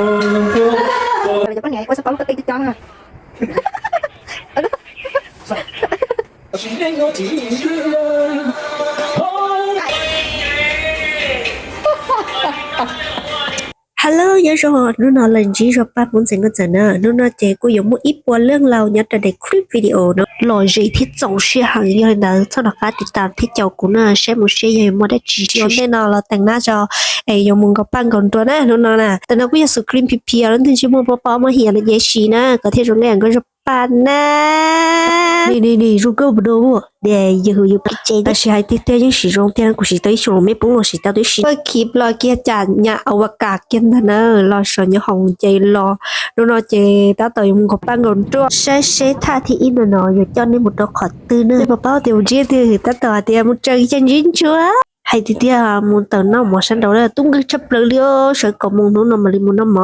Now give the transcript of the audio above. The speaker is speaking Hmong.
Cov poj niam ua xov tooj lub ko tw cov. Hello, nyob zoo, hnub no los ntsib zog Paj Hmoob Ntxhais Nkauj Ntxawm na. Hnub no ces kuj yuav muaj ib puas leej laus nyob rau daim clip video no lom zem thiab txaus siab heev. Yog li ntawd txhob rov qab tiv tam thiab caum kuv na, saib mus seb yog yuav muaj dab tsi ua ntej no los teem na tso, es yuav mus nkaum paj nkaum nruas na hnub no na. Tam no kuj yog xus krim phi phi lub ntuj ntsej muag pob pob muab hiam los ces sim na kom thiaj zoo nkauj nkauj zog paj na. Ni ni ni zoo nkauj mus dua diam yus yus pib tsev tab sis hais tiag tiag yeej siv zoo tiag, kuv siv tau ib xyoos los me pub los siv tau tib si. Paj khiv los kiag cas nyam avocado kiag ntag na, los saum nyob hoos ces los. Hnub no ces tab tom yuav mus nkaum paj nkaum nruas saib seb thaj thib ib no no yuav coj nej mus rau qhov twg na. Nej puas paub tias mus ntsib twg tab tom hais tias mus tsaws caj ntsib ntsuab. Hais tiag tiag mus tawm noj mov sab nraud tub nkeeg tshaj plaws li, sawv kaum moos hnub no mam li mus noj mov.